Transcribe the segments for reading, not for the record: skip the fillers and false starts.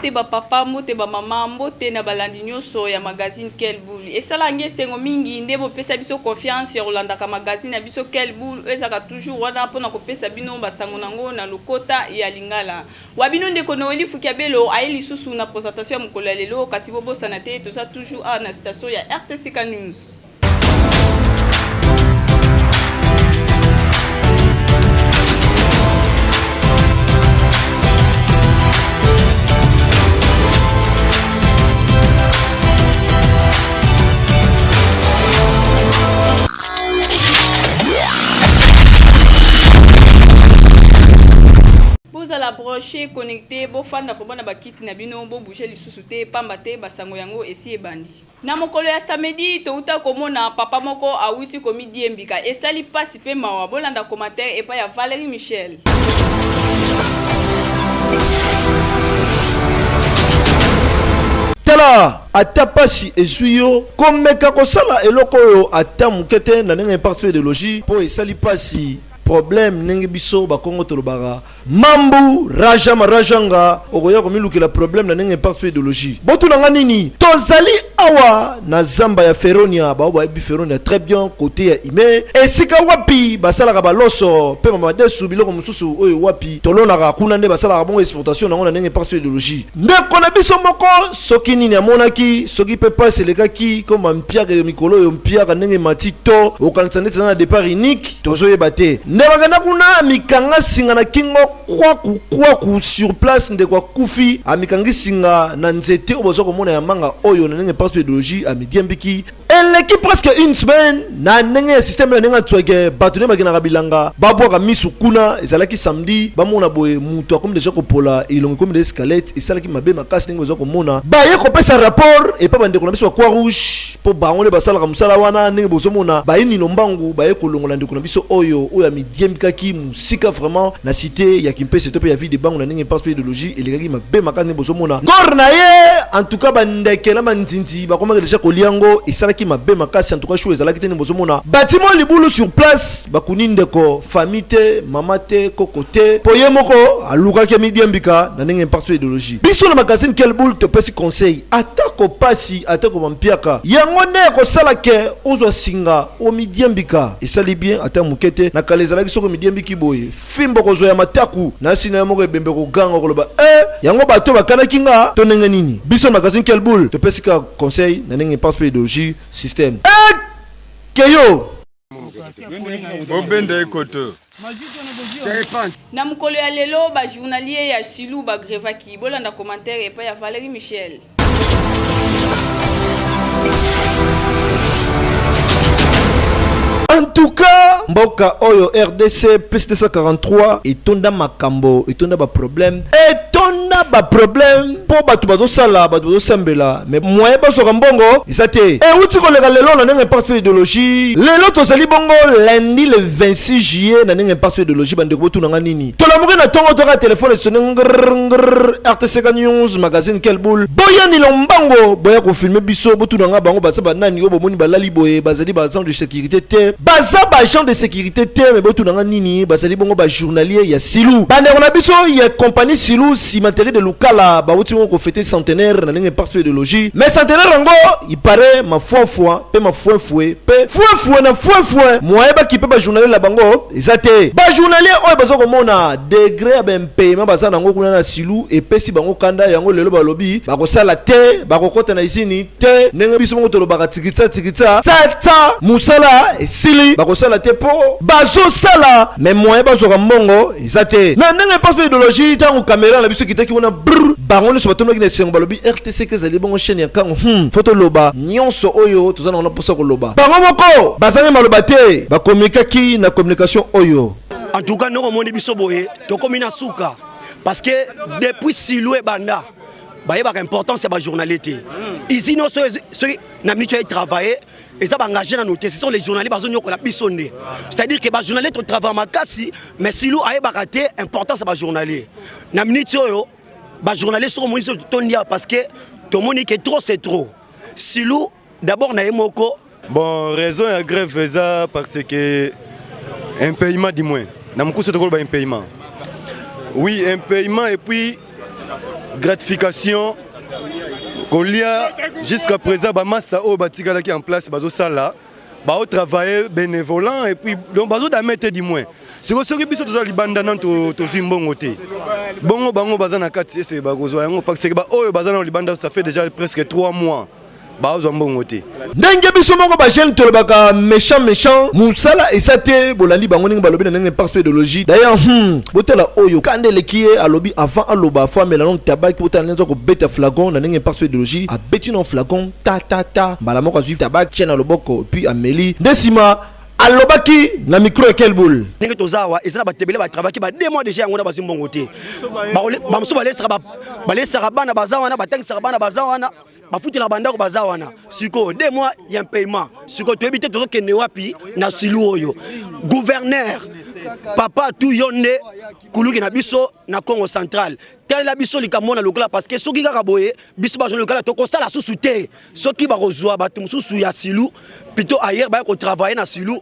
Mbote ba papa, mbote ba mama, mbote na balandi nyoso ya magazine Quelle Boule. Esala nge esengo mingi nde bopesa biso confiance ya kolandaka magazine na biso Quelle Boule oyo ezalaka toujours wana mpona kopesa bino basango nango na lokota ya Lingala. Wa bino ndeko Noelie Fukiabelo aye lisusu na presentation ya mokolo ya lelo, kasi bobosana te toza toujours awa na station ya RTCK News. Bozala branche connecte, bofanda vraiment na bakiti na bino, bo bouger lisusu te pamba te basango yango esi ebandi. Na mokolo ya samedi towuta komona papa moko awuti komidiembika esali pasi pe mawa bolanda commentaire epai ya Valerie Michel. Tala ata pasi ezui yo komeka kosala eloko oyo ata muke te na ndenge parti ideologie po esali pasi problème ndenge biso bakongo tolobaka Mambu raja ma rajanga okoya komilukela problème na ndenge parti pe ideologie. Botuna nga nini? Tozali awa na zamba ya Feronia, bao bayebi Feronia très bien cote ya Ime, esika wapi basalaka ba loso pe ba madesu biloko mosusu oyo wapi tolonaka kuna nde basalaka bongo exportation nango na ndenge parti pe ideologie. Ndeko na biso moko soki nini amonaki soki pe pasi elekaki comme ba mpiaka ya mikolo oyo mpiaka ndenge emati to okanisa ndeti eza na depart unique. Tozoyeba te. Ndeko akenda kuna amikanga singa na kingo kwaku kwaku sur place ndeko akufi amikangi singa na nzete oyo boza komona ya manga oyo na ndenge parti ideologie amidiembiki eleki presque une semaine na ndenge ya système na ndenge ya tsweke bato nde bakendaka bilanga babwaka misu kuna ezalaki samedi bamona boye moto akomi deja kopola elongi ekomi deja escalette esalaki mabe makasi ndenge boza komona baye kopesa rapport epa bandeko na biso ba croix rouge Po bango nde basalaka mosala wana ndenge bozomona baye nino mbangu baye kolongola ndeko na biso oyo oyo amidiembikaki mosika vraiment na cite ya Kimpese to pe ya ville de Bangu na ndenge pense pe ideologie elekaki mabe makasi ndenge bozomona corps na ye en tout cas ba ndeke na ba nzinzi bakomaki dejà kolia yango esalaki mabe makasi en tout cas choix ezalaki te ndenge bozomona bati mwa libulu sur place bakuni ndeko famille te mama te koko te po ye moko alukaki amidiembika na ndenge pense pe ideologie biso na magazine Quelle Boule topesi conseil Atako pasi, atako ba mpiaka, yango nde ekosala que ozwa singa omidiembika. Esali bien ata muke te. Na kala ezalaki soki omidiembiki boye, fimbo okozwa ya mataku na si na yo moko ebembe ekoganga okoloba eh! Yango bato oyo bakanaki nga to ndenge nini? Biso na magazine Quelle Boule topesi kaka conseil na ndenge pasi pe ideologie système ekeyo! Bobenda ye koto. Na mokolo ya lelo ba journaliers ya Silu ba grevaki. Bolanda commentaire epai ya Valerie Michel. En tout cas, mboka oyo RDC plus 243 etonda makambo, etonda ba problème, etonda ba problème po bato bazosala, bato bazosambela mais moyen bazwaka mbongo eza te. Euti koleka lelo na ndenge impasse pe ideologie. Lelo tozali bongo lundi le 26 juillet na ndenge impasse pe ideologie. Bandeko botuna nga nini? Tolamuki na tongo toka telefone esone ngrrr ngrrr RTCK News magazine quelle boule. Boya ni lombango boya ko filmer biso botuna nga bango baza ba nani oyo bomoni balali boye bazali ba agents de sécurité te. Baza ba agents de sécurité te mais botuna nga nini bazali bongo ba journaliers ya Silu. Bandeko na biso ya compagnie Silu cimenterie de Lukala bawuti bongo ko fêter centenaire na ndenge parce ideologie mais centenaire yango il paraît mafuafua pe mafuefue pe fuefue na fuefue moyen bakipe ba journaliers na bango eza te. Ba journaliers oyo baza komona degre ya ba impayement baza nango kuna na Silu epesi bango kanda yango lelo balobi bakosala te bakokota na usine te ndenge biso moko tolobaka tikitsa tikitsa tsa tsa musala esili bakosala te po bazosala mais moyen bazwaka mbongo eza te na ndenge passe ideologie ntango kamera na biso ekitaki kuna brr bango nyonso batondaki na esengo balobi RTCK ezali bongo chaîne ya nkango hmm, fo toloba nyonso oyo toza nango na mposa koloba bango moko bazangi maloba te bakomikaki na communication oyo. En tout cas ndenge omoni biso boye tokomi na suka parce que depuis silo ebanda bayebaka importance ya bajournalier te usine oyo soki na minute oyo etravaille eza baengage nano te ce sont les journaliers bazonyokola biso nde c'est à dire que bajournalier totravaille makasi mais silu ayebaka te importance ya bajournalier na minute oyo bajournalier soki omoni biso totondi awa parce que tomoni que trop c'est trop silu d'abord na ye moko. Bon, raison ya grève eza parce que impayement du moins. Na mokuse tokoloba impayement. Oui, impayement et puis Gratification, kolia, jusqu'à présent bamasa oyo batikalaki en place bazosala, baotravailler bénévolant et puis donc bazodame te. Du moins siko soki biso toza libanda nan tozwi mbongo te, bongo bango baza na kati ese bakozwa yango, parce que baoyo baza na libanda, ça fait déjà presque 3 mois bazwa mbongo te. Ndenge biso moko bajeune tolobaka méchant méchant, mosala eza te. Bolandi bango ndenge balobi na ndenge parce idéologie. D'ailleurs, botala oyo kanda eleki ye, alobi avant aloba faut amela nano tabaki. Botala ndenge aza kobeta flacon na ndenge parce idéologie, abeti no flacon ta ta ta, mbala moko azwi tabaki tie na loboko, puis ameli, nde nsima alobaki na micro ya Kelbul. Ndenge toza awa, eza na bato ebele batravaki ba 2 mois déjà, yango na bazwi mbongo te. Bamosusu balesaka bana, baza wana, batangisaka bana, baza wana, bafutelaka bandako, baza wana. Sikoyo 2 mois ya paiement, sikoyo toyebi te tozokende wapi na silu oyo. Gouverneur, papa tu yo nde kuluki na biso na Congo Central, talela biso likambo na lokola, parce que soki kaka boye, biso bazwa lokola tokosala susu te. Soki bakozwa bato mosusu ya silu plutôt ailleurs, baya kotravailler na silu,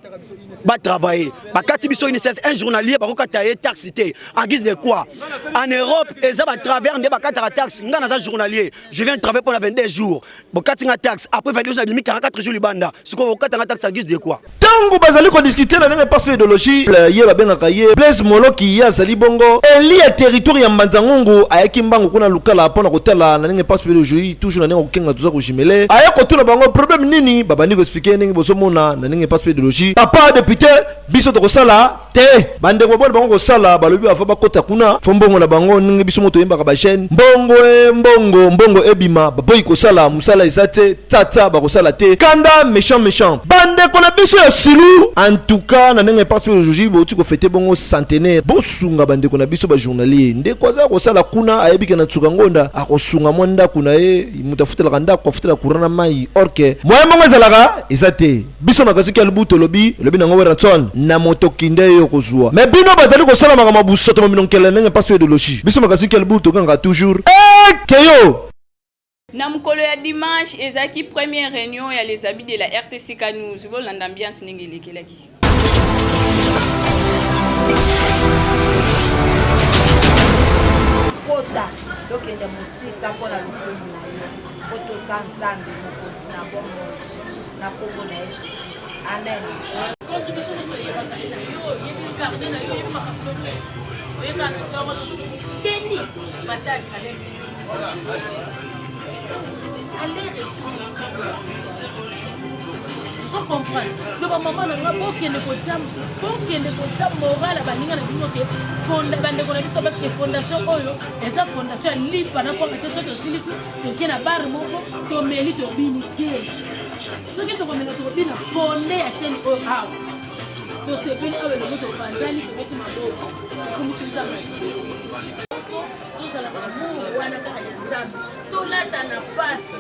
batravailler, bakati biso UNSS. Un journalier bakokata ye taxe te, en guise de quoi? En Europe eza batravers nde bakataka taxe. Nga naza journalier, je viens travailler pendant 22 jours, bokati nga taxe, après 22 jours nabimi 44 jours libanda. Sikoyo bokata nga taxe en guise de quoi? Ntango bazali kodiscuter na ndenge parce idéologie, ye babengaka ye Blaise Moloki, ye azali bongo eli ya territoire ya Mbanza-Ngungu, ayaki mbangu kuna Lukala mpo na kotala na ndenge parce idéologie, toujours na ndenge kokenga toza kojimele. Aya kotuna bango problème nini, babandi koexpliquer ndenge bozomona na ndenge parce idéologie. Papa député, biso tokosala te. Bandeko baboni bango kosala, balobi bava bakota kuna faut mbongo na bango. Ndenge biso mo toyembaka bajeune, mbongo e mbongo, mbongo ebima, baboyi kosala mosala eza te, tata bakosala te. Kanda méchant méchant, bandeko na biso ya silu. En tout cas, na ndenge parce aujourd'hui bouti kofêter bongo centenaire, bosunga bandeko na biso bajournalier. Ndeko aza kosala kuna, ayebi ke na tsuka ngonda akosunga mwa ndako na ye, moto afutelaka ndako, afutela courant na mai, or que moyen mbongo ezalaka eza te. Biso makasuki ya lubu tolobi, elobi nango Werrason na motoki nde yo kozwa me bino bazali kosala makambo busoto maminonkele ndenge mpasi idéologie. Biso makasuki ya lubu tokangaka toujours ekeyo. Na mokolo ya dimanche ezalaki première réunion ya Les Amis de la RTCK News. Bolanda ambiance ndenge elekelaki. Kota tokende mosika mpo na lokumu na yo, mpo toza Nzambe mokonzi na bomoi, na nkombo na Yesu, amen. Konti biso nyonso oyebaka ye na yo, oyebi carnet na yo, oyebi makambo nyonso oyekaka na ntongo. Tokokeni Matadi aller, ozo comprendre? Do bamama na nga, bokende kotia, bokende kotia moral ya baninga na bino ke bandeko na biso, parce que fondation oyo eza fondation ya lipa na kwanga te. So tosilisi, toke na bar moko, tomeli, tobini te. Soki tokomela, tokobina fonde ya chaîne oyo awa, tosepeli awa elongo, topanzani, tobeti maboko, tokomisi Nzambe. Tozala amour wana kaka ya Nzambe, tolata na pasi.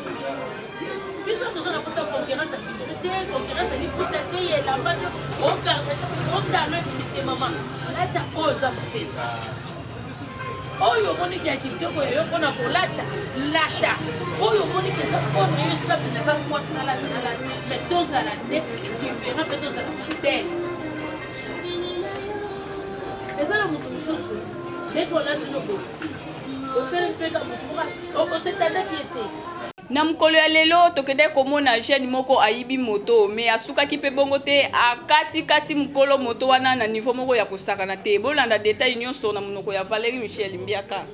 Biso toza na posa concurrence ya bijou te, concurrence ya liputa te, ya elamba te, okardasha otalo ebimi te. Mama, lata oyo Nzambe apesa, oyo omoniki ya kitoko ya yo mpona kolata, lata oyo omoniki eza mpona yo. Esika mpenza eza mwasi, nalata, nalata, mais tozala nde différent mpe tozala modèle. Eza na moto mosusu ndenge olati no boye, otele mpeka moto moko okosetandaki ye te. Na mokolo ya lelo tokendaki komona jeune moko ayibi moto, me asukaki mpe bongo te, akatikati mokolo moto wana na niveau moko ya kosakana te. Bolanda détail nyonso na monoko ya Valérie Michel Mbiaka.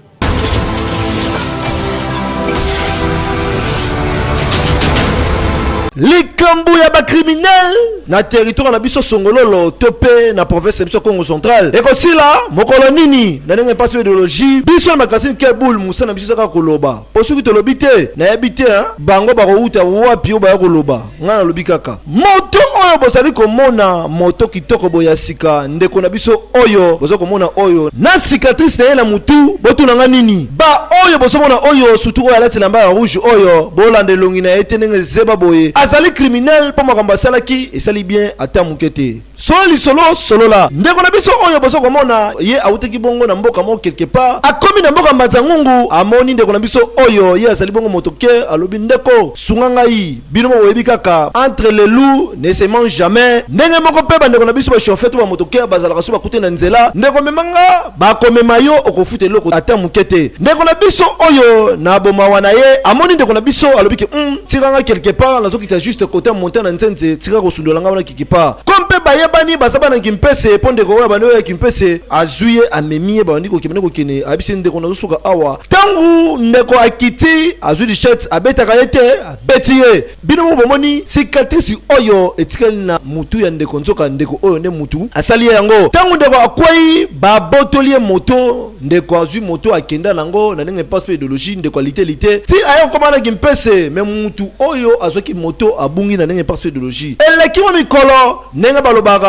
Likambo ya bacriminel na territoire na biso Songololo to mpe na province na biso Congo Central ekosila mokolo nini? Na ndenge mpasi idéologie, biso na magazine Kebul, mosala na biso eza kaka koloba, mpo soki tolobi te, nayebi te bango bakowuta wapi oyo baya koloba. Ngai nalobi kaka moto oyo bozali komona, moto kitoko boye ya sika, ndeko na biso oyo boza komona oyo na cicatrice na ye na mutu, botuna nga nini? Ba oyo bozomona oyo, surtout oyo alati elamba ya rouge oyo, bolanda elongi na ye te ndenge ezeba boye, azali criminel, mpo makambo asalaki esali bien ata moke te. Solo lisolo solola. Ndeko na biso oyo bozo komona ye awutaki bongo na mboka moko quelque part, akomi na mboka Mbanza Ngungu, amoni ndeko na biso oyo ye azali bongo motoquer, alobi ndeko sunga ngai, bino moko boyebi kaka entre les loups ne se mange jamais, ndenge moko pe ba ndeko na biso ba chauffeur to ba motoquer bazalaka soki bakutani na nzela, ndeko mema nga, bakomema yo okofuta eloko ata muke te. Ndeko na biso oyo na bomawa na ye amoni ndeko na biso alobi ke hum tika nga quelque part nazokita juste cote ya montant na nzenze tika kosundola nga wana quelque part. Comme pe bayebani baza bana Kimpese po ndeko oyo abandi oya Kimpese azui ye amemi ye babandi kokende kokende ayebisi ye ndeko nazosuka awa. Tangu ndeko akiti azui lichette abetaka ye te abeti ye. Bino moko bomoni cicatrice oyo etikali na mutu ya ndeko nzoka ndeko oyo nde mutu asali ye yango. Tangu ndeko akweyi babotoli ye moto, ndeko azui moto akenda nango na ndenge impasse pe ideologie, ndeko alite lite ti aye kokoma na kimpese mais mutu oyo azwaki moto abungi na ndenge impasse pe ideologie. Eleki mwa mikolo ndenge balobaka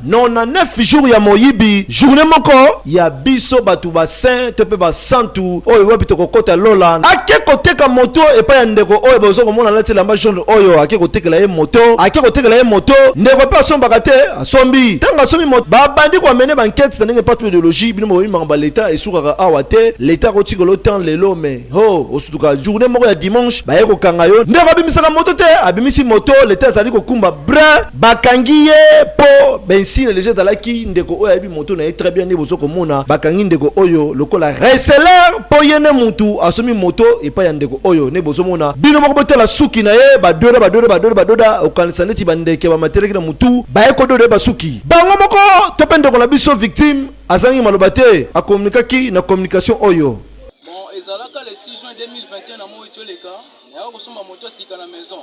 99 jours ya moyibi journee moko ya biso batu ba saint to pe ba santu oyo wapi tokokota lola. Ake koteka moto epai ya ndeko oyo bozo komona alati elamba jaune oyo ake kotekela ye moto, ake kotekela ye moto, ndeko pe asombaka te asombi. Tango asombi moto babandi ko amener ba enquete na ndenge parti ideologie bino boyebi makambo ya l'etat esukaka awa te, l'etat akotikela yo temps lelo mais ho osutuka journee moko ya dimanche baye kokanga yo. Ndeko abimisaka moto te abimisi moto l'etat azali kokumba brin bakangi ye po bensine dejà ezalaki ndeko oyo ayebi moto na ye très bien nde bozo komona bakangi ndeko oyo lokola receleur po ye nde mutu asombi moto epai ya ndeko oyo nde bozo mona bino moko botala suki na ye badoda badoda badoda badoda okanisa neti ba ndeke ba matelaki na mutu baye kododa ye basuki bango moko to pe ndeko na biso victime azangi maloba te a communikaki na communication oyo. Bon ezalaka le 6 juin 2021 na moyi toleka nayaka kosomba moto ya sika na maison.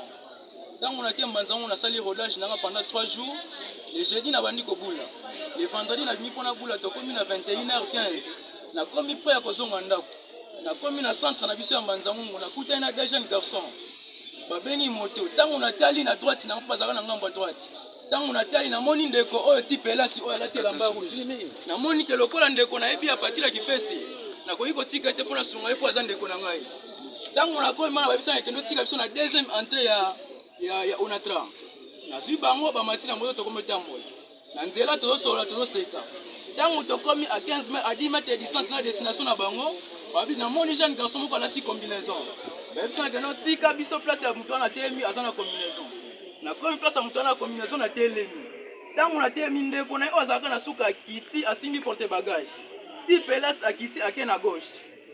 Tango nake Mbanza-Ngungu nasali rodage nanga pendant 3 jours, le jeudi nabandi kobula, le vendredi nabimi mpo nabula tokomi na 21h15 nakomi près ya kozonga ndako, nakomi na centre na biso ya Mbanza-Ngungu nakutani na deux jeunes garçons babengi moto, tango natali na droite nanga mpo bazalaka na ngambo ya droite, tango natali namoni ndeko oyo type elasi oyo alati elamba rouge, namoni ke lokola ndeko nayebi ya partir ya Kipese nakoki kotika ye te mpo nasunga ye mpo aza ndeko na ngai. Tango nakomi mana bayebisa nga kende otika biso na deuxième entrée ya, ya, ya Onatra. Nazwi bango bamati na moto tokomi otambola na nzela tozosolola tozoseka. Tango tokomi à 15 mètres, à 10 mètres ya distance na destination na bango, babi namoni jeune garçon moko alati combinaison. Bayebisa nga kende otika biso place ya moto wana atelemi aza na combinaison. Nakomi place ya moto wana combinaison natelemi. Tango natelemi ndeko na ye oyo azalaka na suka akiti asimbi porte bagage. Ti Pelas akiti ake na gauche.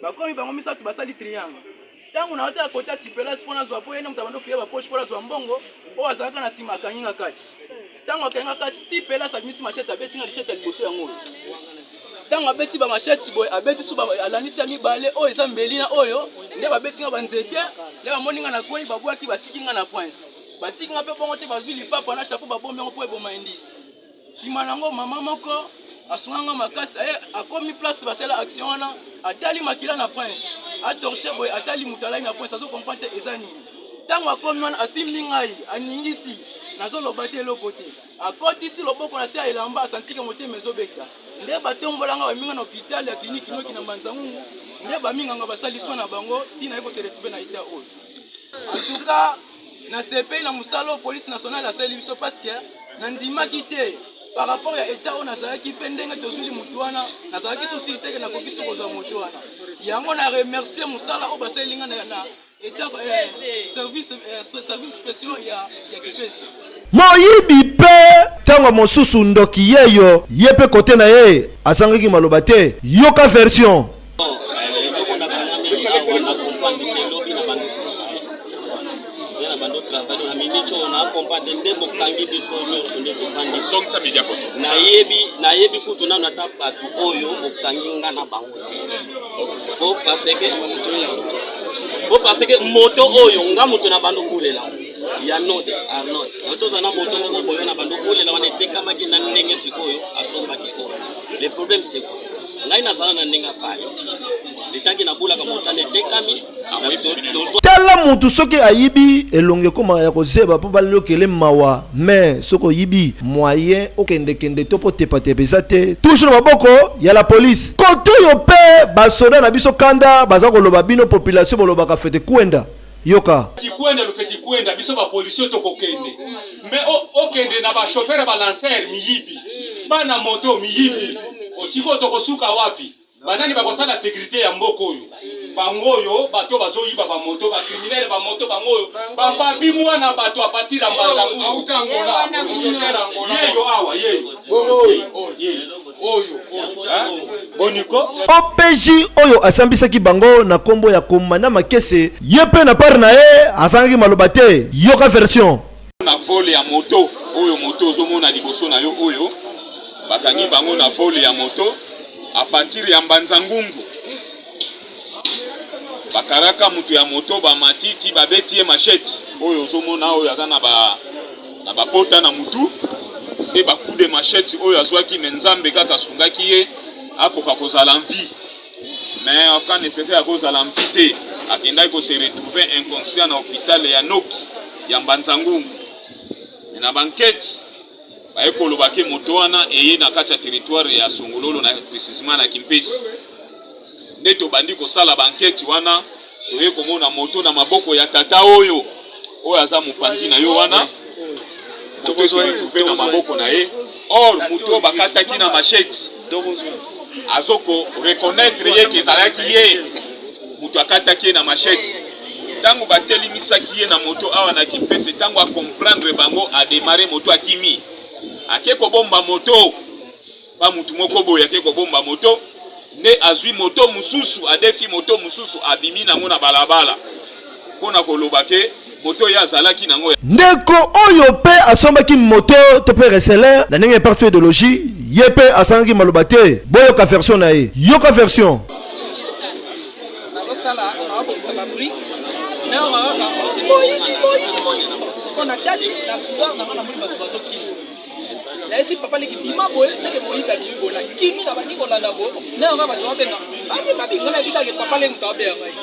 Bakomi bango misatu basali triangle. Tango na otala kota tipelas mpo nazwa mpo ye nde moto abandi ofuye ba poche mpo nazwa mbongo, oyo azalaka na sima akangi nga catch. Tango akangi nga catch, tipelas abimisi machette abeti nga lichette ya liboso yango oyo. Tango abeti ba machette boye, abeti su alandisi ya mibale oyo eza mbeli na oyo nde babeti nga ba nzete, nde bamoni nga nakwei babwaki batiki nga na prince. Batiki nga mpe bongo te bazwi lipapa na chapeau babombi yango mpo eboma indice. Sima na yango mama moko asunga nga makasi aye akomi place basala action wana atali makila na prince atorche boye atali moto alali na prince azo comprendre te eza nini ntango akomi wana asimbi ngai aningisi nazoloba te eloko te akotisi loboko na se ya elamba asantike motema ezobeta nde batombola nga baminga na hôpital ya clinique noki na mbanzangungu nde baminganga basali soin na bango ntina ye kose retrouve na etat oyo en tout cas Nasepeli na mosala oyo police nationale asaleli biso parce que nandimaki te par rapport ya etat oyo nazalaki mpe ndenge tozwili motu wana nazalaki souci te ke nakoki so kozwa motu wana yango na remercier mosala oyo basaleli nga na, na etat eh, service, eh, service spéciaux ya, ya kipesi Moyibi mpe tango mosusu ndoki yeyo ye mpe kote na ye azangaki maloba te yoka version. Bon, eloko nakangameli awa na comprendre te lobi na bando travail nde na bando travail na minute oyo na comprendre nde bokangi biso nyonso nde tovandi zongisa media koto nayebi nayebi kutu nano ata bato oyo bokangi nga na bango te po parce que po parce que moto oyo nga moto na bando kolela ya node arnold otoza na moto moko boyo na bando kolela wana etekamaki na ndenge sikoyo asombaki oyo le problème c'est quoi ngai nazala na ndenge apale letanke nabulaka motane etekami tala mutu soki ayibi elongi ekoma ya kozeba mpo balokele mawa mais soki oyibi moyen okendekende to mpo tepatepa eza te toujours na maboko ya la police kote oyo mpe basoda na biso kanda baza koloba bino population bolobaka fete kwenda. Yoka. Kikwenda lufe kikwenda biso ba policier tokokende mais okende na ba chauffeur ba lancer miyibi bana moto miyibi osiko tokosuka wapi banani bakosala securite ya mboka oyo bango oyo bato bazoyiba bamoto bacriminele bamoto bango oyo bapapi mwana bato apatira mbanza yeyo awa yeyo oyo boniko OPJ oyo asambisaki bango na kombo ya komanda Makese ye mpe na part na ye azangaki maloba te. Yoka version. Na vol ya moto oyo moto ozomona liboso na yo oyo bakangi bango na vol ya moto a partir ya Mbanza Ngungu bakaraka moto ya moto bamatiti babeti ye machete oyo ozomona oyo aza na ba na bapota na mutu nde ba coup de machete oyo azwaki me Nzambe kaka asungaki ye akoka kozala en vie mais en cas nécessaire akozala en vie te akendaki ko se retrouver inconscient na hôpital ya Noki ya Mbanza Ngungu me na bankete baye koloba ke moto wana eye na kati ya territoire ya Songololo na précisément na Kimpesi nde tobandi kosala bankete wana toye komona moto na maboko ya tata oyo oyo aza mopanzi na yo wana moto ese retrouve na maboko na ye or moto oyo bakataki na machete azo ko reconnaître ye ke ezalaki ye moto akataki ye na machete ntango batelemisaki ye na moto awa na kimpese ntango acomprendre bango ademare moto akimi ake kobomba moto ba mutu moko boye ake kobomba moto nde azwi moto mosusu adefi moto mosusu abimi nango na balabala mpo na koloba ke moto ye azalaki nango. Ndeko oyo mpe asombaki moto to mpe reseller na ndenge ya parti ideologie ye mpe asangaki maloba te. Boyoka version na ye. Yoka version. Nazosala naobongisa ba brique nayoka kaka moyibi moyibi moyibi sikoyo natali na couloir na nga namoni bato bazokima nayesi papa leki bima boye seke moyibi abimi boye nakimi na bandi kolanda boye nayoka bato babenga babi babi ngai nayebi kaka papa leki moto abeya ngai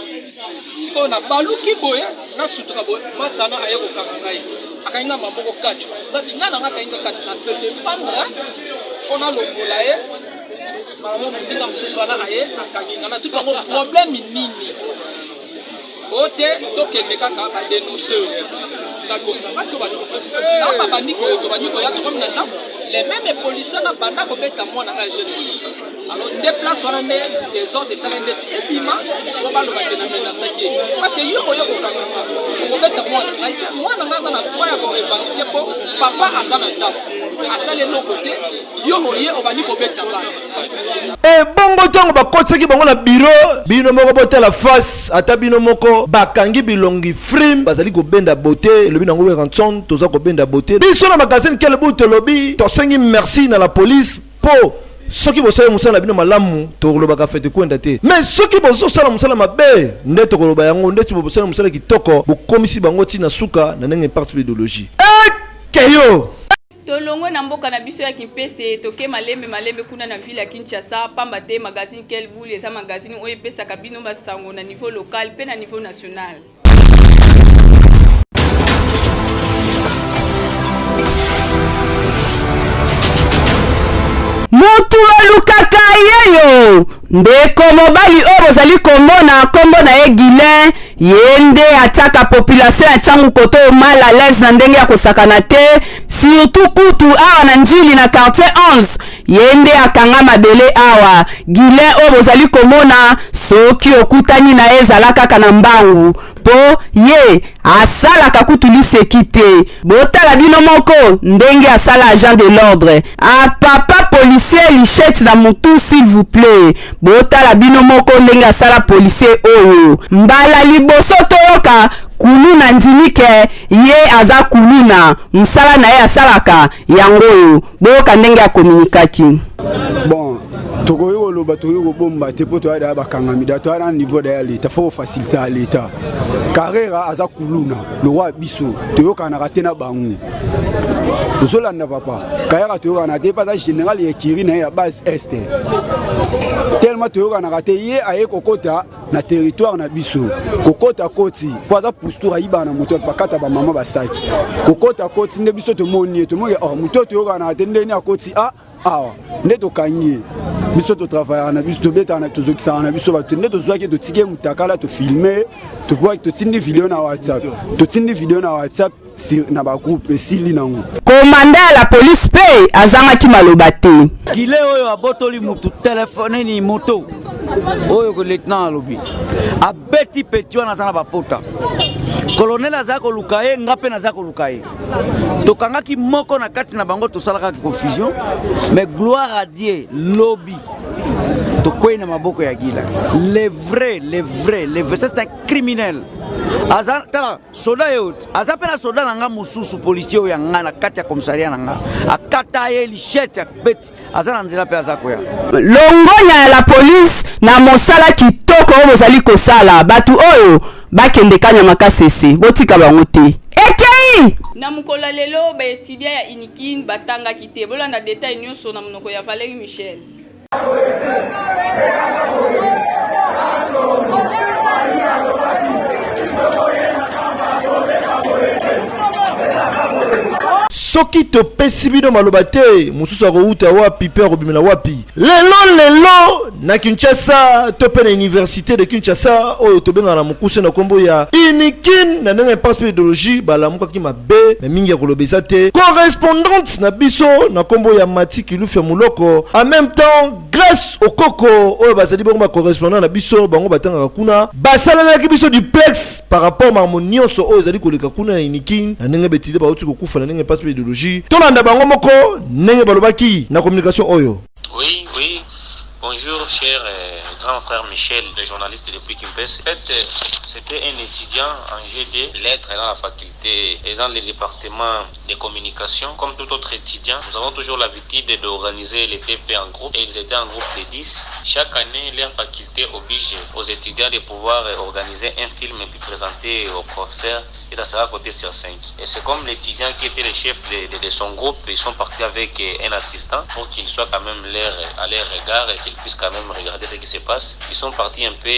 sikoyo nabaluki boye nasutuka boye masana aye kokanga ngai akangi ngai maboko kacho babi ngai nanga akangi ngai kacho na se defendre mpo nalongola ye mbala moko moninga mosusu wana aye akangi ngai natuki bango problème nini o te tokende kaka badenonce nakosanga to ntango babandi koyo tobandi koya tokomi na ndako les mêmes policiers na banda kobeta mwana ngai jeune fille alors nde place wana nde desordre esala ndeti ebima po baloba te na menasaki ye parce que yo oye kokanga nga okobeta mwana ngai te mwana ngai aza na droit ya korevendike mpo papa aza na ndako asali eloko te yo oye obandi kobeta bana Ebongo tango bakotisaki bango na bureau, bino moko botala face, ata bino moko bakangi bilongi frim, bazali kobenda beaute, elobi nango Werrason, toza kobenda beaute. Biso na magazine Quel Bout tolobi, tosengi merci na la police po soki bosali mosala na bino malamu tokolobaka fete kwenda te, mais soki bozosala mosala mabe nde tokoloba yango, ndeti bosali mosala kitoko bokomisi bango ti na suka na ndenge parti ideologie. Ekeyo! Tolongwe na mboka na biso ya Kimpese, toke malembe malembe kuna na ville ya Kinshasa, pamba te magazine Quelle Boule eza magazine oyo epesaka bino ba sango na niveau local pe na niveau national. Mutu alukaka yeyo ndeko mobali oyo bozali komona nkombo na ye Guilain Ye nde atiaka population ya Tshangu koto oyo mal à l'aise na ndenge ya kosakana te, surtout kutu awa na Ndjili na quartier 11 ye nde akanga mabele awa. Guylain oyo bozali komona soki okutani na ye zala kaka na mbangu po ye asalaka kutu liseki te. Botala bino moko ndenge asala agent de l'ordre a papa policier lichette na mutu s'il vous plait. Botala bino moko ndenge asala policier oyo. Mbala liboso toyoka kuluna ndimi ke ye aza kuluna musala na ye asalaka yango oyo. Boyoka ndenge a communiquaki. Bon tokoki koloba tokoki kobomba te mpo toya daya bakangami da toya na niveau daya leta fo kofacilite ya leta carrera aza kuluna lokwa biso toyokanaka te na bango ozolanda papa kayaka toyokanaka te mpe aza général ya ekiri na ye ya base est tellement toyokanaka te ye aye kokota na territoire na biso kokota koti mpo aza poustour ayibaka na moto bakata bamama basaki kokota koti nde biso tomoni ye tomoni oh, moto oyo toyokanaka te ndeni akoti a ah, awa nde tokangi ye biso totravayaka na biso tobetaka na tozokisaka na biso bato nde tozwaki ye totiki ye motakala tofilme totindi video na whatsapp totindi video na whatsapp na bagroupe esili nango komanda ya la polise mpe azangaki maloba te gile oyo abotoli mutu telefone nini moto oyo lieutenant alobi abeti peti wana aza na bapota kolonel aza koluka ye nga mpe naza koluka ye tokangaki moko na kati na bango tosalaka confusion mais gloire à dieu lobi tokwei na maboko ya gila le vrai le vrai le vrai c'est un criminel aza tala soda ye oti aza mpe na soda na nga mosusu policier oyo ya nga na kati ya commissariat na nga akata ye lichete abeti aza na nzela mpe aza koya longonya ya la police na mosala kitoko oyo bozali kosala bato oyo bakende kanyama kasese botika bango te ekei na mokolo ya lelo baetudia ya unikin batangaki te bolanda detail nyonso na monoko ya valerie michel Soki topesi bino maloba te, mosusu akowuta wapi mpe akobimela wapi? Lelo lelo na Kinshasa to mpe na Universite de Kinshasa oyo tobengaka na mokuse na kombo ya Unikin na ndenge ya impasse mpe ideologie balamukaki mabe me mingi ya koloba eza te. Correspondante na biso na kombo ya Mati Kilufia Muloko en même temps Grace Okoko oyo bazali bongo ba correspondant na biso bango batangaka kuna basalelaki biso duplex par rapport makambo nyonso oyo ezali koleka kuna na Unikin na ndenge betide bauti kokufa na ndenge mpasi mpe ideologie tolanda bango moko ndenge balobaki na communication oyo. Oui, oui. Bonjour, cher euh, grand frère Michel, le journaliste depuis Kimpese. En fait, euh, c'était un étudiant en GD, lettres dans la faculté et dans le département de communication. Comme tout autre étudiant, nous avons toujours l'habitude d'organiser les TP en groupe et ils étaient en groupe de 10. Chaque année, leur faculté oblige aux étudiants de pouvoir organiser un film et puis présenter au professeur et ça sera coté sur 5. Et c'est comme l'étudiant qui était le chef de, de, son groupe, ils sont partis avec un assistant pour qu'il soit quand même l'air, à leur regard et qu'il puisse quand même regarder ce qui se passe. Ils sont partis un peu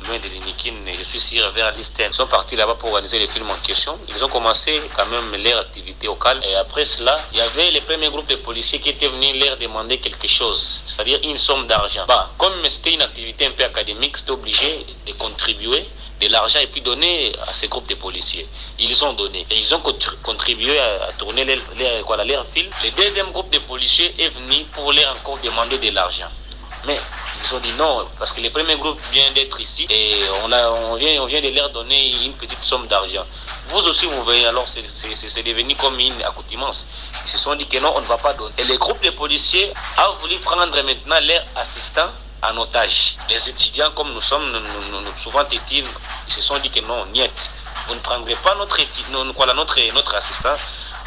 loin de l'Unikin, je suis sûr, vers l'Isten. Ils sont partis là-bas pour organiser le film en question. Ils ont commencé quand même leur activité au calme. Et après cela, il y avait le premier groupe de policiers qui était venu leur demander quelque chose, c'est-à-dire une somme d'argent. Bah, comme c'était une activité un peu académique, c'était obligé de contribuer de l'argent et puis donner à ces groupes de policiers. Ils ont donné et ils ont contribué à, tourner leur, leur, leur film. Le deuxième groupe de policiers est venu pour leur encore demander de l'argent. Mais ils ont dit non, parce que le premier groupe vient d'être ici et on, a, on, vient, on vient de leur donner une petite somme d'argent. Vous aussi, vous voyez, alors c'est devenu comme une accoutumance. Ils se sont dit que non, on ne va pas donner. Et le groupe de policiers a voulu prendre maintenant leur assistant en otage. Les étudiants, comme nous sommes nous, nous, souvent tétines, ils se sont dit que non, niet, vous ne prendrez pas notre, quoi, notre, notre assistant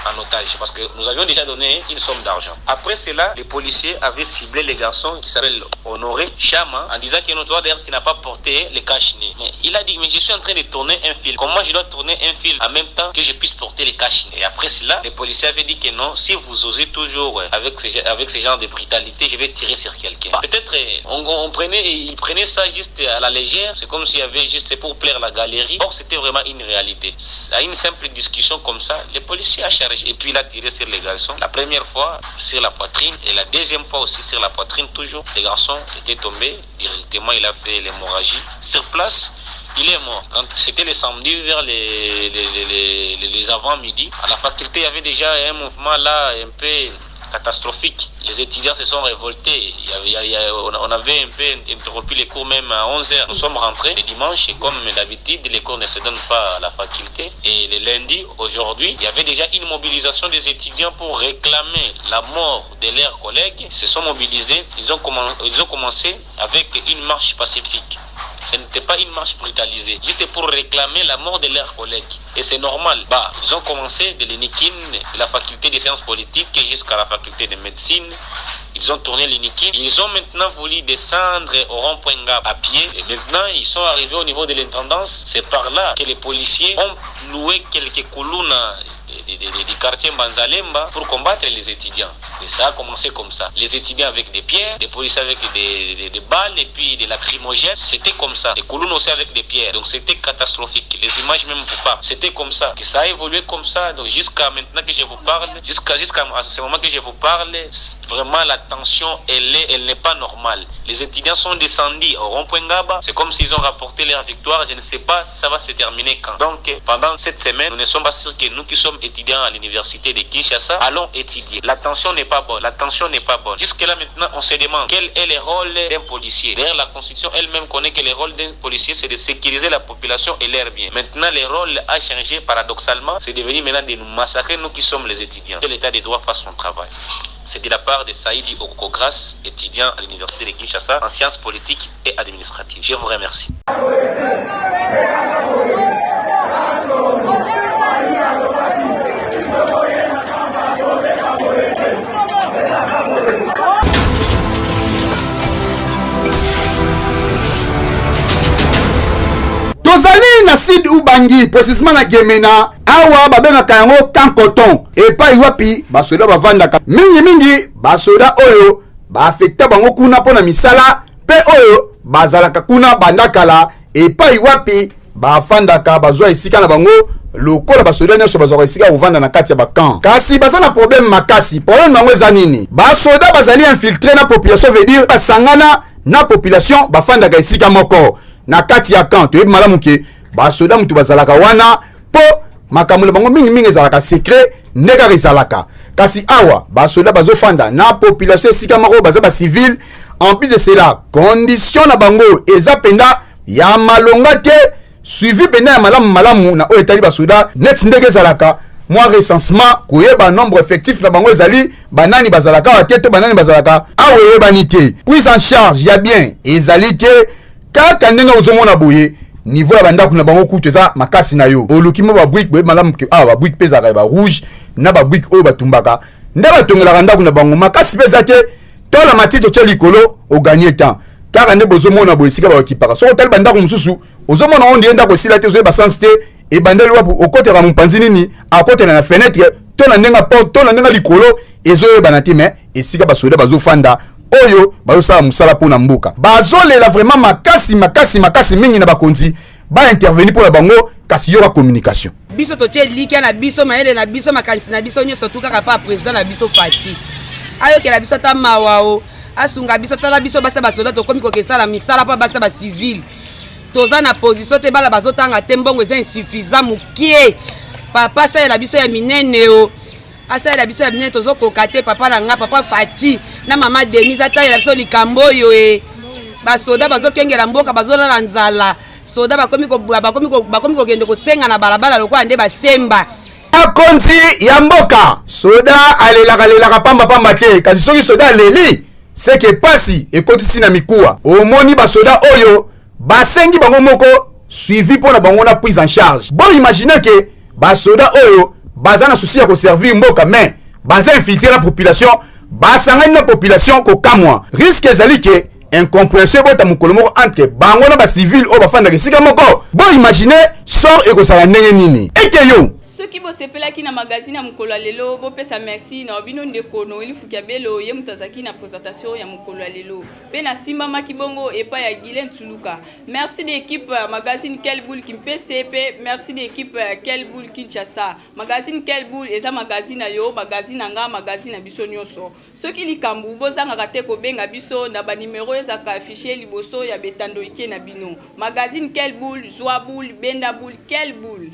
en otage parce que nous avions déjà donné une somme d'argent. Après cela, les policiers avaient ciblé les garçons qui s'appellent Honoré Chama en disant que toi d'ailleurs tu n'as pas porté le cache-nez. Mais il a dit mais je suis en train de tourner un film. Comment je dois tourner un film en même temps que je puisse porter les cache-nez Et après cela, les policiers avaient dit que non, si vous osez toujours avec ce, avec ce genre de brutalité, je vais tirer sur quelqu'un. Peut-être on, on prenait, ils prenaient ça juste à la légère. C'est comme s'il y avait juste pour plaire la galerie. Or, c'était vraiment une réalité. À une simple discussion comme ça, les policiers a chargé et puis il a tiré sur les garçons. La première fois sur la poitrine et la deuxième fois aussi sur la poitrine toujours. Les garçons étaient tombés. Directement, il a fait l'hémorragie. Sur place, il est mort. Quand c'était le samedi vers les, les, les, les, avant-midi, à la faculté, il y avait déjà un mouvement là un peu catastrophique. Les étudiants se sont révoltés. Il y avait, on avait un peu interrompu les cours même à 11h. Nous sommes rentrés le dimanche et comme d'habitude, les cours ne se donnent pas à la faculté. Et le lundi, aujourd'hui, il y avait déjà une mobilisation des étudiants pour réclamer la mort de leurs collègues. Ils se sont mobilisés. Ils ont, ils ont commencé avec une marche pacifique. Ce n'était pas une marche brutalisée, juste pour réclamer la mort de leurs collègues. Et c'est normal. Bah, ils ont commencé de l'UNIKIN, de la faculté des sciences politiques jusqu'à la faculté de médecine. Ils ont tourné l'UNIKIN. Ils ont maintenant voulu descendre au rond-point à pied. Et maintenant, ils sont arrivés au niveau de l'intendance. C'est par là que les policiers ont loué quelques colonnes du quartier Mbanzalemba pour combattre les étudiants. Et ça a commencé comme ça. Les étudiants avec des pierres, des policiers avec des, des, balles et puis des lacrymogènes. C'était comme ça. Et Kouloun aussi avec des pierres. Donc c'était catastrophique. Les images même vous parlent. C'était comme ça. Que ça a évolué comme ça. Donc jusqu'à maintenant que je vous parle, jusqu'à jusqu'à ce moment que je vous parle, vraiment la tension, elle est, elle n'est pas normale. Les étudiants sont descendus au rond-point Gaba. C'est comme s'ils ont rapporté leur victoire. Je ne sais pas si ça va se terminer quand. Donc pendant cette semaine, nous ne sommes pas sûrs que nous qui sommes étudiants à l'université de Kinshasa allons étudier. La tension n'est pas bonne. La tension n'est pas bonne. Jusque là maintenant, on se demande quel est le rôle d'un policier. D'ailleurs, la Constitution elle-même connaît que le rôle d'un policier, c'est de sécuriser la population et leurs biens. Maintenant, le rôle a changé paradoxalement. C'est devenu maintenant de nous massacrer, nous qui sommes les étudiants. Que l'État de droit fasse son travail. C'est de la part de Saïdi Okogras, étudiant à l'université de Kinshasa en sciences politiques et administratives. Je vous remercie. Tozali na Sud Ubangi, precisement na Gemena. Awa babengaka yango camp coton, epai wapi basoda bavandaka mingimingi. Basoda oyo baafekta bango kuna mpo na misala mpe oyo bazalaka kuna banda kala, epai wapi bafandaka bazwa esika na bango lokola basoda nyonso bazwaka esika kovanda na kati ya bacamp. Kasi baza na problème makasi. Problème na bango eza nini? Basoda bazali infiltre na population, veut dire basangana na population, bafandaka esika moko na kati ya camp. Toyebi malamu ke basoda moto bazalaka wana mpo makambo na bango mingimingi ezalaka secret nde kaka ezalaka. Kasi awa basoda bazofanda na population esika moko, baza bacivile. En plus de cela, condition na bango eza mpenza ya malonga te, suivi mpenza ya malamu malamu na oyo etali basoda neti ndenge ezalaka mwa recensement, koyeba nombre effectif na bango ezali banani bazalaka awa te to banani bazalaka awa eyebani te. Prise en charge ya bien ezali te. Kaka ndenge ozomona boye, niveau ya bandako na bango kutu eza makasi na yo oluki mwa babrique. Boyebi malamu ke awa babrique mpe ezalaka ya barouge na babrique oyo batumbaka nde batongelaka ndako na bango, makasi mpe eza te. Tola matiti otya likolo, oganye temps. Kaka nde bozomona boye esika baokipaka. Soki otali bandako mosusu, ozomona oyo ndiye ndako esila te, ozoyeba sens te ebandeli wapi, okotela mopanzi nini, akotela na fenetre to na ndenge porte to na ndenge likolo, ezoyebana te. Mais esika basoda bazofanda oyo bazosala mosala mpo na mboka, bazolela vraiment makasi makasi makasi mingi na bakonzi baintervenir mpo na bango. Kasi yoka communication. Biso totie elikya na biso, mayele na biso, makanisi na biso nyonso tu kaka pa président na biso Fatshi. Ayokela biso ata mawa o, asunga biso. Tala biso basi ya basoda tokomi kokesala misala mpo basi ya bacivile toza na position te, bala bazotanga te, mbongo eza insuffisant mokie. Papa asalela biso ya minene o, asalela biso ya minene, tozokoka te. Papa na nga, papa Fatshi na mama Denise, atalela biso likambo oyo e. Basoda bazokengela mboka, bazolala nzala. Soda bakomi bakomi kokende kosenga na balabala lokola nde basemba. Bakonzi ya mboka, soda alelaka lelaka pamba pamba te. Kasi soki soda aleli, seke pasi ekotisi na mikuwa. Omoni basoda oyo basengi bango moko suivi mpo na bango na prise en charge. Bo imagine ke basoda oyo baza na souci ya koservir mboka, mais baza infiltre na population, basangani na population. Kokamwa, risque ezali ke incomprehension ebota mokolo moko entre bango na bacivile oyo bafandaka esika moko. Bo imagine sort ekozala ndenge nini eke yo. Soki bosepelaki na magazine ya mokolo ya lelo, bopesa merci na bino ndeko Noeli Fukiabelo, ye moto azalaki na presentation ya mokolo ya lelo. Pe nasimbamaki bongo epai ya Guylain Tsuluka. Merci de equipe ya magazine Quelle Boule Kimpese pe merci de equipe ya Quelle Boule Kinshasa. Magazine Quelle Boule eza magazine na yo, magazine na nga, magazine na biso nionso. Soki likambu, bozangaka te kobenga biso na ba numero ezalaka affiche liboso ya betando ike na bino. Magazine Quelle Boule, zua boule, benda boule, quelle boule!